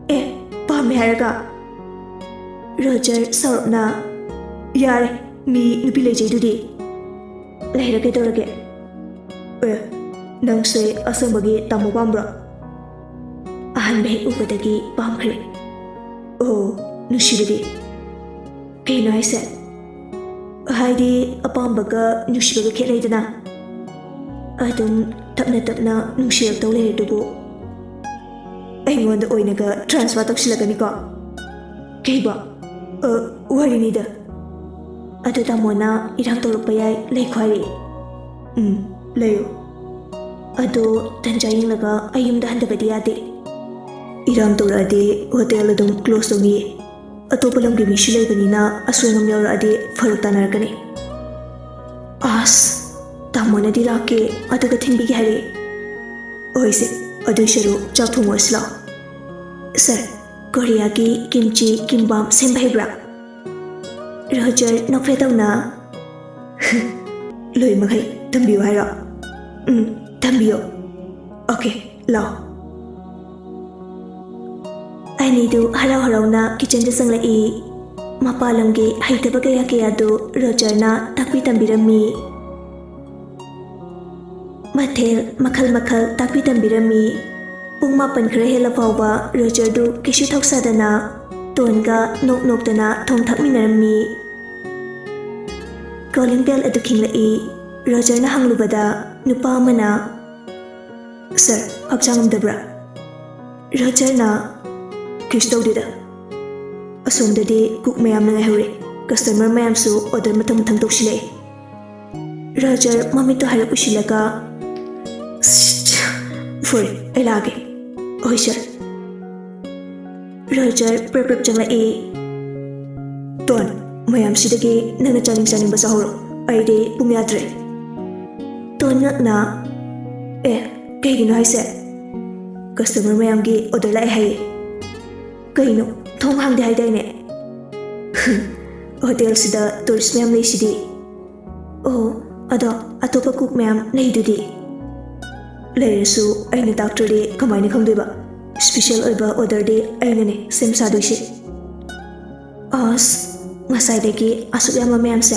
"ꯑꯦ, ꯄꯥꯝꯃꯦ ꯍꯥꯏꯔꯒ?" ꯔꯣꯖꯔ ꯁꯥꯎꯔꯞꯅ, "ꯌꯥꯔꯦ, ꯃꯤ ꯅꯨꯄꯤ ꯂꯩꯖꯩꯗꯨꯗꯤ꯫ ꯂꯩꯔ ꯀꯩꯗꯧꯔꯒꯦ? ꯑꯦ, ꯅꯪꯁꯦ ꯑꯁꯦꯡꯕꯒꯤ ꯇꯥꯃꯣ ꯄꯥꯝꯕ꯭ꯔꯣ?" ꯑꯍꯥꯟꯕ ꯍꯦꯛ ꯎꯕꯗꯒꯤ ꯄꯥꯝꯈ꯭ꯔꯦ꯫ "ꯑꯣ, ꯅꯨꯡꯁꯤꯕꯗꯤ?" "ꯀꯩꯅꯣ ꯍꯥꯏꯁꯦ?" "ꯍꯥꯏꯗꯤ, ꯑꯄꯥꯝꯕꯒ ꯅꯨꯡꯁꯤꯕꯒ ꯈꯦꯠꯅꯩꯗꯅ꯫ ꯑꯗꯨꯝ ꯇꯞꯅ ꯇꯞꯅ ꯅꯨꯡꯁꯤꯔꯛꯇꯧ ꯂꯩꯔꯦ ꯑꯗꯨꯕꯨ꯫ ꯑꯩꯉꯣꯟꯗ ꯑꯣꯏꯅꯒ transfer ꯇꯧꯁꯤꯜꯂꯛꯀꯅꯤꯀꯣ꯫" "ꯀꯩꯕ?" "ꯑ, ꯋꯥꯔꯤꯅꯤꯗ꯫" "ꯑꯗꯨ ꯇꯥꯃꯣꯅ ꯏꯔꯥꯡ ꯇꯧꯔꯛꯄ ꯌꯥꯏ, ꯂꯩꯈꯣ ꯍꯥꯏꯔꯛꯏ꯫" "ꯎꯝ, ꯂꯩꯌꯨ꯫ ꯑꯗꯣ ꯇꯟꯖꯥ ꯌꯦꯡꯂꯒ ꯑꯩ ꯌꯨꯝꯗ ꯍꯟꯗꯕꯗꯤ ꯌꯥꯗꯦ꯫" "ꯏꯔꯥꯡ ꯇꯧꯔꯛꯑꯗꯤ ꯍꯣꯇꯦꯜ ꯑꯗꯨꯝ close ꯇꯧꯅꯤꯌꯦ꯫ ꯑꯇꯣꯞꯄ ꯂꯝꯒꯤ ꯃꯤꯁꯨ ꯂꯩꯕꯅꯤꯅ ꯑꯁꯣꯏ ꯑꯉꯥꯝ ꯌꯥꯎꯔꯛꯑꯗꯤ ꯐꯔꯛ ꯇꯥꯅꯔꯛꯀꯅꯤ꯫" "ꯑꯁ, ꯇꯥꯃꯣꯅꯗꯤ ꯂꯥꯛꯀꯦ ꯑꯗꯨꯒ ꯊꯤꯟꯕꯤꯒꯦ ꯍꯥꯏꯔꯛꯑꯦ꯫ ꯍꯣꯏꯁꯦ, ꯑꯗꯨꯏ ꯁꯔꯨꯛ ꯆꯥꯛ ꯊꯣꯡꯉꯨꯔꯁꯤ ꯂꯥꯛꯑꯣ꯫" "ꯁꯥꯔ, ꯀꯣꯔꯤꯌꯥꯒꯤ ꯀꯤꯝꯆꯤ ꯀꯤꯝꯕꯥꯝ ꯁꯦꯝꯕ ꯍꯩꯕ꯭ꯔꯥ?" ꯔꯣꯖꯔ ꯅꯣꯛꯐꯦꯠ ꯇꯧꯅ, "ꯂꯣꯏ ꯃꯈꯩ ꯇꯝꯕꯤꯌꯨ ꯍꯥꯏꯔꯣ? ꯎꯝ, ꯇꯝꯕꯤꯌꯨ꯫ ꯑꯣꯀꯦ, ꯂꯥꯛꯑꯣ꯫" ꯑꯅꯤꯗꯨ ꯍꯔꯥꯎ ꯍꯔꯥꯎꯅ ꯀꯤꯆꯟꯗ ꯆꯪꯂꯛꯏ꯫ ꯃꯄꯥꯟ ꯂꯝꯒꯤ ꯍꯩꯇꯕ ꯀꯌꯥ ꯀꯌꯥꯗꯨ ꯔꯣꯖꯔꯅ ꯇꯥꯛꯄꯤ ꯇꯝꯕꯤꯔꯝꯃꯤ꯫ ꯃꯊꯦꯜ ꯃꯈꯜ ꯃꯈꯜ ꯇꯥꯛꯄꯤ ꯇꯝꯕꯤꯔꯝꯃꯤ꯫ ꯄꯨꯡ ꯃꯥꯄꯟ ꯈꯔ ꯍꯦꯜꯂ ꯐꯥꯎꯕ ꯔꯣꯖꯔꯗꯨ ꯀꯩꯁꯨ ꯊꯧꯁꯥꯗꯅ ꯇꯣꯟꯒ ꯅꯣꯛ ꯅꯣꯛꯇꯅ ꯊꯣꯡ ꯊꯥꯛꯃꯤꯟꯅꯔꯝꯃꯤ꯫ Calling bell ꯑꯗꯨ ꯈꯤꯡꯂꯛꯏ꯫ ꯔꯣꯖꯔꯅ ꯍꯪꯂꯨꯕꯗ ꯅꯨꯄꯥ ꯑꯃꯅ, "ꯁꯥꯔ, ꯍꯛꯆꯥꯡ ꯉꯝꯗꯕ꯭ꯔꯥ?" ꯔꯣꯖꯔꯅ, "ꯀꯩꯁꯨ ꯇꯧꯗꯦꯗ꯫ ꯑꯁꯣꯝꯗꯗꯤ cook ꯃꯌꯥꯝꯅ ꯉꯥꯏꯍꯧꯔꯦ꯫ Customer ꯃꯌꯥꯝꯁꯨ order ꯃꯊꯪ ꯃꯊꯪ ꯇꯧꯁꯤꯜꯂꯛꯑꯦ꯫" ꯔꯣꯖꯔ ꯃꯃꯤꯠꯇꯣ ꯍꯥꯏꯔꯞ ꯎꯏꯁꯤꯜꯂꯒ, "ꯐꯔꯦ, ꯑꯩ ꯂꯥꯛꯑꯒꯦ꯫" "ꯍꯣꯏ, ꯁꯥꯔ꯫" ꯔꯣꯖꯔ ꯄ꯭ꯔꯞ ꯄ꯭ꯔꯞ ꯆꯪꯂꯛꯏ꯫ "ꯇꯣꯟ, ꯃꯌꯥꯝꯁꯤꯗꯒꯤ ꯅꯪꯅ ꯆꯥꯅꯤꯡ ꯆꯥꯅꯤꯡꯕ ꯆꯥꯍꯧꯔꯣ꯫ ꯑꯩꯗꯤ ꯄꯨꯡ ꯌꯥꯗ꯭ꯔꯦ꯫" ꯇꯣꯟ ꯉꯛꯅ, "ꯑꯦ, ꯀꯩꯒꯤꯅꯣ ꯍꯥꯏꯁꯦ?" "Customer ꯃꯌꯥꯝꯒꯤ order ꯂꯥꯛꯑꯦ ꯍꯥꯏꯌꯦ꯫" "ꯀꯩꯅꯣ, ꯊꯣꯡ ꯍꯥꯡꯗꯦ ꯍꯥꯏꯗꯥꯏꯅꯦ?" ꯍꯣꯇꯦꯜꯁꯤꯗ ꯇꯨꯔꯤꯁ ꯃꯌꯥꯝ ꯂꯩꯁꯤꯗꯤ꯫ ꯑꯣ, ꯑꯗꯣ ꯑꯇꯣꯞꯄ ꯀꯨꯛ ꯃꯌꯥꯝ ꯂꯩꯗꯨꯗꯤ꯫ ꯂꯩꯔꯁꯨ ꯑꯩꯅ ꯇꯥꯛꯇ꯭ꯔꯗꯤ ꯀꯃꯥꯏꯅ ꯈꯪꯗꯣꯏꯕ? ꯁ꯭ꯄꯤꯁꯦꯜ ꯑꯣꯏꯕ ꯑꯣꯔꯗꯔꯗꯤ ꯑꯩꯅꯅꯦ ꯁꯦꯝ ꯁꯥꯗꯣꯏꯁꯦ꯫ ꯑꯁ, ꯉꯁꯥꯏꯗꯒꯤ ꯑꯁꯨꯛ ꯌꯥꯝꯕ ꯃꯌꯥꯝꯁꯦ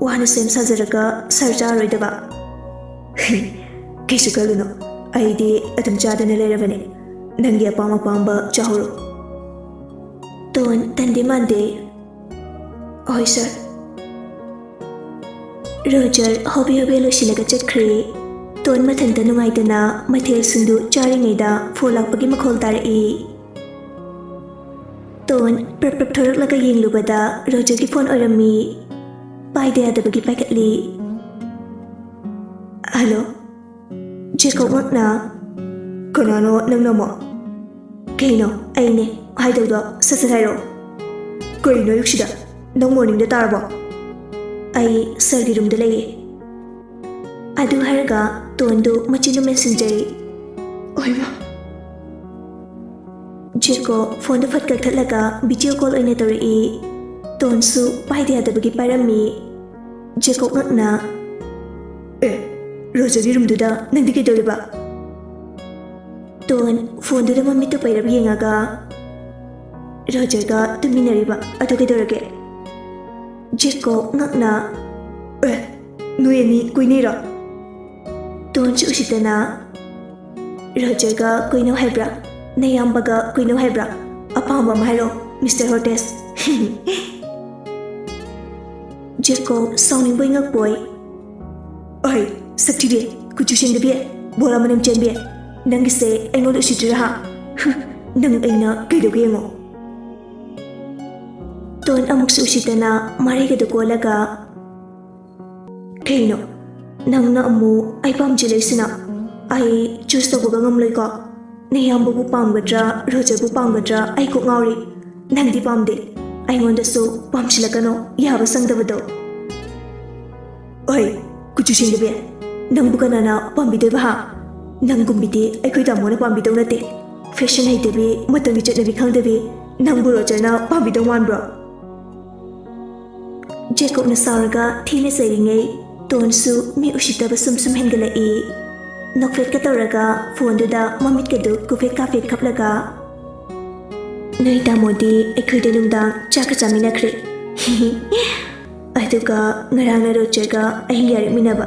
ꯋꯥꯅ ꯁꯦꯝ ꯁꯥꯖꯔꯒ ꯁꯥꯔ ꯆꯥꯔꯣꯏꯗꯕ? ꯀꯩꯁꯨ ꯈꯜꯂꯨꯅꯨ, ꯑꯩꯗꯤ ꯑꯗꯨꯝ ꯆꯥꯗꯅ ꯂꯩꯔꯕꯅꯦ꯫ ꯅꯪꯒꯤ ꯑꯄꯥꯝ ꯑꯄꯥꯝꯕ ꯆꯥꯍꯧꯔꯣ꯫ ꯇꯣꯟ ꯇꯟꯗꯤ ꯃꯥꯟꯗꯦ꯫ ꯍꯣꯏ ꯁꯥꯔ꯫ ꯔꯣꯖꯔ ꯍꯣꯕꯦ ꯍꯣꯕꯦ ꯂꯣꯏꯁꯤꯜꯂꯒ ꯆꯠꯈ꯭ꯔꯦ꯫ ꯇꯣꯟ ꯃꯊꯟꯇ ꯅꯨꯡꯉꯥꯏꯇꯅ ꯃꯊꯦꯜꯁꯤꯡꯗꯨ ꯆꯥꯔꯤꯉꯩꯗ ꯐꯣꯟ ꯂꯥꯛꯄꯒꯤ ꯃꯈꯣꯜ ꯇꯥꯔꯛꯏ꯫ ꯇꯣꯟ ꯄ꯭ꯔꯞ ꯄ꯭ꯔꯞ ꯊꯣꯔꯛꯂꯒ ꯌꯦꯡꯂꯨꯕꯗ ꯔꯣꯖꯔꯒꯤ ꯐꯣꯟ ꯑꯣꯏꯔꯝꯃꯤ꯫ ꯄꯥꯏꯗ ꯌꯥꯗꯕꯒꯤ ꯄꯥꯏꯈꯠꯂꯤ꯫ ꯍꯜꯂꯣ? ꯖꯦꯀꯣꯕ ꯉꯛꯅ, "ꯀꯅꯥꯅꯣ ꯅꯪꯅ ꯑꯃꯨꯛ?" "ꯀꯩꯅꯣ? ꯑꯩꯅꯦ꯫ ꯍꯥꯏꯗꯧꯗꯣ ꯁꯠ ꯁꯠ ꯍꯥꯏꯔꯛꯑꯣ꯫ ꯀꯩꯅꯣ ꯑꯌꯨꯛꯁꯤꯗ? ꯅꯪ ꯃꯣꯔꯅꯤꯡꯗ ꯇꯥꯔꯕꯣ?" "ꯑꯩ ꯁꯥꯔꯒꯤ ꯔꯨꯝꯗ ꯂꯩꯌꯦ꯫" ꯑꯗꯨ ꯍꯥꯏꯔꯒ ꯇꯣꯟꯗꯨ ꯃꯆꯤꯟꯗꯨ ꯃꯦꯟꯁꯤꯟꯖꯩ꯫ ꯑꯣꯏꯃ! ꯖꯦꯀꯣ ꯐꯣꯟꯗꯨ ꯐꯠ ꯀꯛꯊꯠꯂꯒ ꯚꯤꯗꯤꯑꯣ ꯀꯣꯜ ꯑꯣꯏꯅ ꯇꯧꯔꯛꯏ꯫ ꯇꯣꯟꯁꯨ ꯄꯥꯏꯗ ꯌꯥꯗꯕꯒꯤ ꯄꯥꯏꯔꯝꯃꯤ꯫ ꯖꯦꯀꯣ ꯉꯛꯅ, "ꯑꯦ, ꯔꯣꯖꯔꯒꯤ ꯔꯨꯝꯗꯨꯗ ꯅꯪꯗꯤ ꯀꯩꯗꯧꯔꯤꯕ?" ꯇꯣꯟ ꯐꯣꯟꯗꯨꯗ ꯃꯃꯤꯠꯇꯨ ꯄꯩꯔꯞ ꯌꯦꯡꯉꯒ, "ꯔꯣꯖꯔꯒ ꯇꯨꯝꯃꯤꯟꯅꯔꯤꯕ ꯑꯗꯨ ꯀꯩꯗꯧꯔꯒꯦ?" ꯖꯦꯀꯣ ꯉꯛꯅ, "ꯑꯦ, ꯅꯣꯏ ꯑꯅꯤ ꯀꯣꯏꯅꯩꯔꯣ?" ꯇꯣꯟꯁꯨ ꯎꯁꯤꯠꯇꯅ, "ꯔꯣꯖꯔꯒ ꯀꯣꯏꯅꯧ ꯍꯥꯏꯕ꯭ꯔꯥ? ꯅꯌꯥꯝꯕꯒ ꯀꯣꯏꯅꯧ ꯍꯥꯏꯕ꯭ꯔꯥ? ꯑꯄꯥꯝꯕ ꯑꯃ ꯍꯥꯏꯔꯣ, ꯃꯤꯁꯇꯔ ꯍꯣꯔꯇꯦꯁ꯫" ꯖꯦꯀꯣ ꯁꯥꯎꯅꯤꯡꯕꯣꯏ ꯉꯛꯄꯣꯏ, "ꯑꯩ ꯁꯛꯊꯤꯕꯤ, ꯀꯨꯆꯨ ꯁꯦꯡꯗꯕꯤ, ꯕꯣꯔꯥ ꯃꯅꯝ ꯆꯦꯟꯕꯤ, ꯅꯪꯒꯤꯁꯦ ꯑꯩꯉꯣꯟꯗ ꯎꯁꯤꯠꯇ꯭ꯔꯤꯔꯥ ꯍꯥ? ꯍꯨꯝ, ꯅꯪ ꯑꯩꯅ ꯀꯩꯗꯧꯒꯦ ꯌꯦꯡꯉꯣ꯫" ꯇꯣꯟ ꯑꯃꯨꯛꯁꯨ ꯎꯁꯤꯠꯇꯅ ꯃꯔꯩꯒꯗꯨ ꯀꯣꯜꯂꯒ, "ꯀꯩꯅꯣ? ꯅꯪꯅ ꯑꯃꯨꯛ ꯑꯩ ꯄꯥꯝꯖꯤꯜꯂꯛꯏꯁꯤꯅ? ꯑꯩ ꯆꯨꯁ ꯇꯧꯕꯒ ꯉꯝꯂꯣꯏꯀꯣ꯫ ꯅꯌꯥꯝꯕꯕꯨ ꯄꯥꯝꯒꯗ꯭ꯔꯥ, ꯔꯣꯖꯔꯕꯨ ꯄꯥꯝꯒꯗ꯭ꯔꯥ, ꯑꯩ ꯀꯣꯛ ꯉꯥꯎꯔꯦ꯫ ꯅꯪꯗꯤ ꯄꯥꯝꯗꯦ꯫ ꯑꯩꯉꯣꯟꯗꯁꯨ ꯄꯥꯝꯁꯤꯜꯂꯛꯀꯅꯣ, ꯌꯥꯕ ꯁꯪꯗꯕꯗꯣ꯫" "ꯑꯣꯏ, ꯀꯨꯆꯨ ꯁꯦꯡꯗꯕꯤ, ꯅꯪꯕꯨ ꯀꯅꯥꯅ ꯄꯥꯝꯕꯤꯗꯣꯏꯕ ꯍꯥ? ꯅꯪꯒꯨꯝꯕꯤꯗꯤ ꯑꯩꯈꯣꯏ ꯇꯥꯃꯣꯅ ꯄꯥꯝꯕꯤꯗꯧ ꯅꯠꯇꯦ꯫ ꯐꯦꯁꯟ ꯍꯩꯇꯕꯤ, ꯃꯇꯝꯒꯤ ꯆꯠꯅꯕꯤ ꯈꯪꯗꯕꯤ, ꯅꯪꯕꯨ ꯔꯣꯖꯔꯅ ꯄꯥꯝꯕꯤꯗꯧ ꯃꯥꯟꯕ꯭ꯔꯣ?" ꯖꯦꯀꯣꯕꯅ ꯁꯥꯎꯔꯒ ꯊꯤꯅ ꯆꯩꯔꯤꯉꯩ, ꯇꯣꯟꯁꯨ ꯃꯤ ꯎꯁꯤꯠꯇꯕ ꯁꯨꯝ ꯁꯨꯝ ꯍꯦꯟꯒꯠꯂꯛꯏ꯫ ꯅꯣꯛꯐꯦꯠꯀ ꯇꯧꯔꯒ ꯐꯣꯟꯗꯨꯗ ꯃꯃꯤꯠꯀꯗꯨ ꯀꯨꯐꯦꯠ ꯀꯥꯐꯦꯠ ꯈꯞꯂꯒ, "ꯅꯣꯏ ꯇꯥꯃꯣꯗꯤ ꯑꯩꯈꯣꯏꯗ ꯅꯨꯡꯗꯥꯡ ꯆꯥꯛꯀ ꯆꯥꯃꯤꯟꯅꯈ꯭ꯔꯦ꯫ ꯑꯗꯨꯒ ꯉꯔꯥꯡꯅ ꯔꯣꯖꯔꯒ ꯑꯍꯤꯡ ꯌꯥꯔꯛꯃꯤꯟꯅꯕ꯫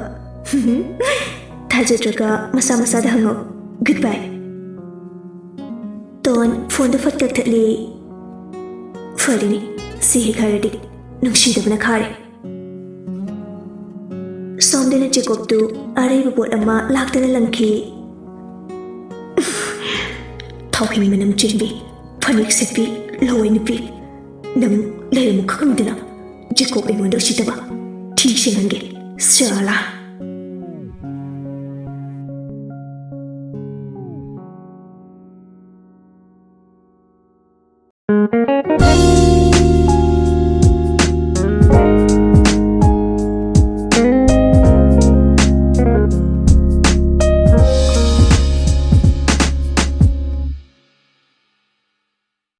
ꯊꯥꯖꯗ꯭ꯔꯒ ꯃꯁꯥ ꯃꯁꯥꯗ ꯍꯪꯉꯣ꯫ ꯒꯨꯗ ꯕꯥꯏ꯫" ꯇꯣꯟ ꯐꯣꯟꯗꯨ ꯐꯠ ꯀꯛꯊꯠꯂꯤ꯫ ꯐꯔꯦꯅꯦ, ꯁꯤ ꯍꯦꯛ ꯍꯥꯏꯔꯗꯤ ꯅꯨꯡꯁꯤꯗꯕꯅ ꯈꯥꯔꯦ꯫ ꯁꯣꯝꯗꯅ ꯖꯦꯀꯣꯕꯇꯨ ꯑꯔꯩꯕ ꯄꯣꯠ ꯑꯃ ꯂꯥꯛꯇꯅ ꯂꯪꯈꯤ꯫ "ꯊꯥꯎꯍꯤꯡ ꯃꯅꯝ ꯆꯦꯟꯕꯤ, ꯐꯅꯦꯛ ꯁꯦꯠꯄꯤ, ꯂꯋꯥꯏ ꯅꯨꯄꯤ, ꯅꯪ ꯂꯩꯔꯝꯃꯨ ꯈꯪꯉꯝꯗꯅ ꯖꯦꯀꯣꯕ ꯑꯩꯉꯣꯟꯗ ꯎꯁꯤꯠꯇꯕ ꯊꯤ ꯁꯦꯡꯍꯟꯒꯦ, ꯁꯥꯂꯥ!"